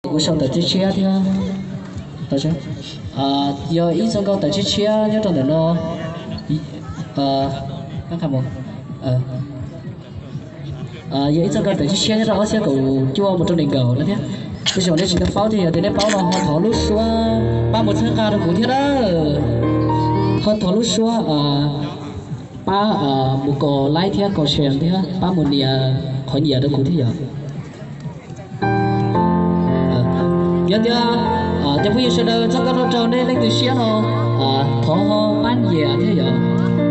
Kuv sau tawm tshiab tshiab thiab. Yog ib txoj nkauj tawm tshiab tshiab nyob rau ntawm no. Yog ib txoj nkauj tawm tshiab tshiab nyob rau ob txhiab kaum cuaj mus rau nees nkaum no thiab. Tej zaum nej tsis tau paub thiab, yog tias nej paub no ho thov lub suab pab mus txhawb nqa rau kuv thiab na. Ho thov lub suab pab mus kom like thiab kom share thiab pab mus nias qhov nyiam rau kuv thiab yom. Yog tias cov phooj ywg sawv daws txoj nkauj no raug nej leej twg siab no, thov pab nias thiab yom.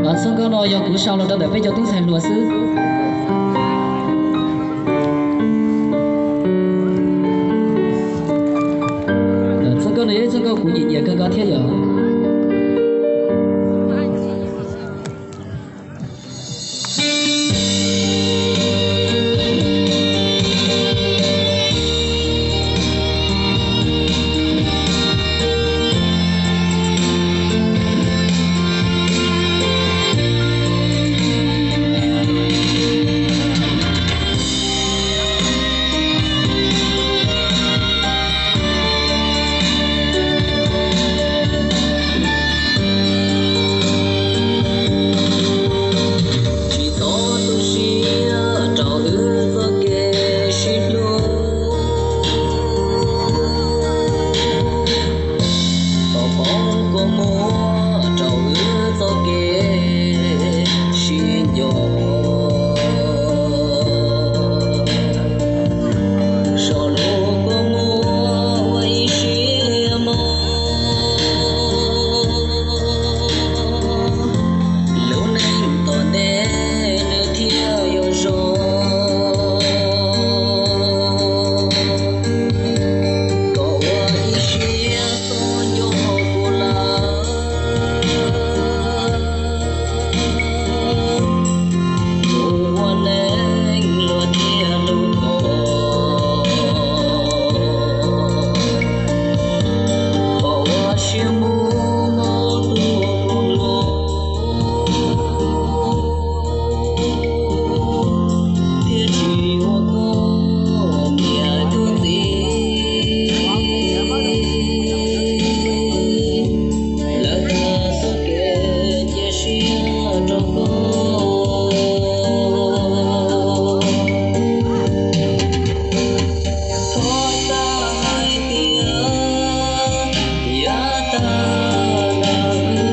Txoj nkauj no yog kuv sau los rau ntawm peb cov tub ntxhais hluas xwb. Txoj nkauj no yog ib txoj nkauj kuv nyiam nyiam kawg nkaus thiab yom. Tsis txhob tu siab rau wb txoj kev sib hlub, thov pab kua muag rau wb txoj kev sib nco. Sau lub kua muag ua ib siab mog, lub neej tom ntej nws thiaj yuav zoo. Koj ua ib siab txhob nco kuv lawm, kuv ua neej luag thiaj hlub koj. Koj ua siab mus mog tus hluas, thiaj tsis ua koj niam koj txiv. Lawv tag txoj kev cia siab rau koj. Thov txaj hais tias yav tag los wb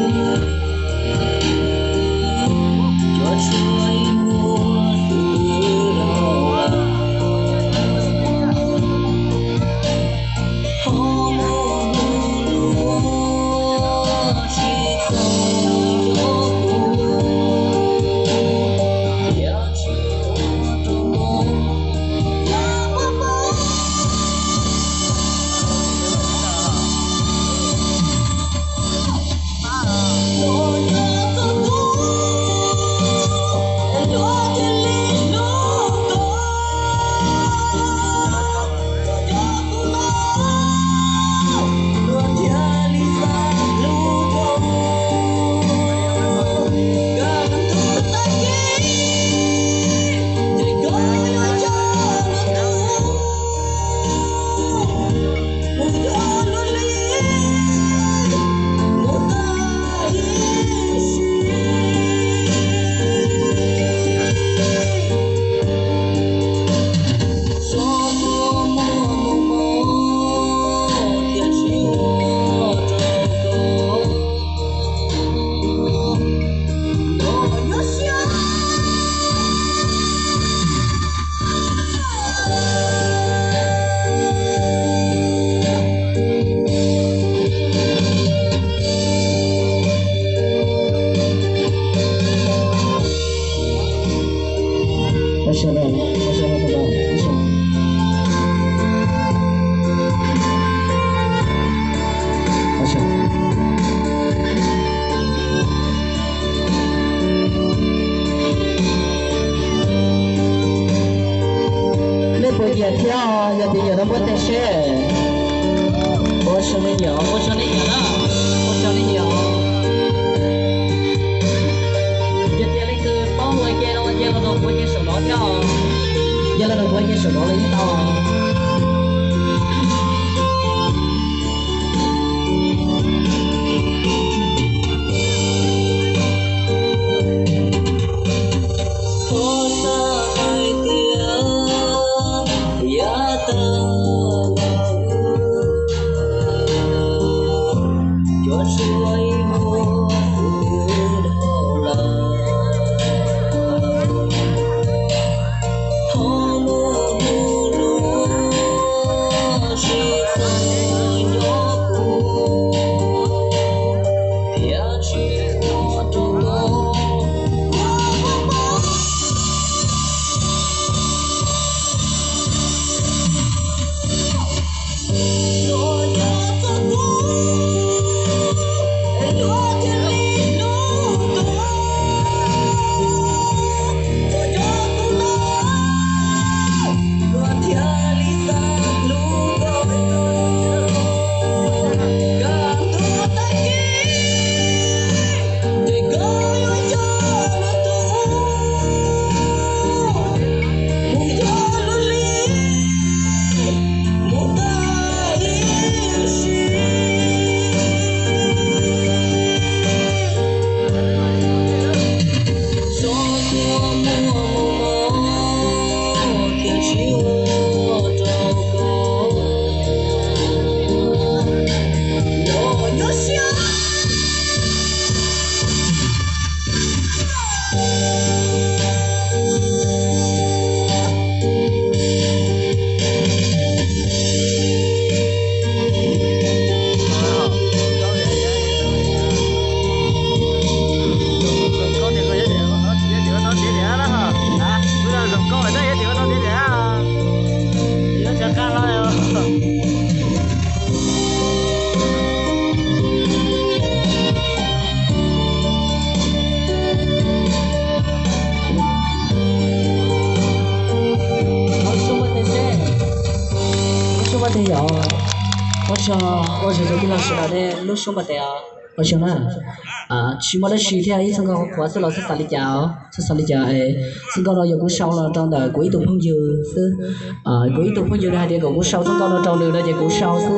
yuav tshuav ib ntua xwb los. Thov koj hlub hlub tsis txhob nco kuv, thiab tsis ua rau koj. Nej puas nyiam thiab? Yog tias nyiam no muab tes seb. Ua tsaug nej nyiam, ua tsaug nej nyiam na, ua tsaug nej nyiam. Yog tias leej twg paub ua ke no ces los nrog kuv ua ke saum no thiab os. Yog los nrog kuv ua ke saum no los yeej tau os. Tsis txawj nyob kuv thiaj tsis muaj rau koj. Ua tsaug, ua tsaug tij laug sawv daws nej lub suab npau taws os. Ua tsaug na. Tsis muaj dab tsi thiab, ib txoj nkauj qhuav xwb los txhob xav li cas os, txhob xav li cas. Txoj nkauj no yog kuv sau los rau ntawm kuv ib tug phooj ywg xwb. Kuv ib tug phooj ywg nws hais tias kom kuv sau txoj nkauj no rau nws no ces kuv sau xwb.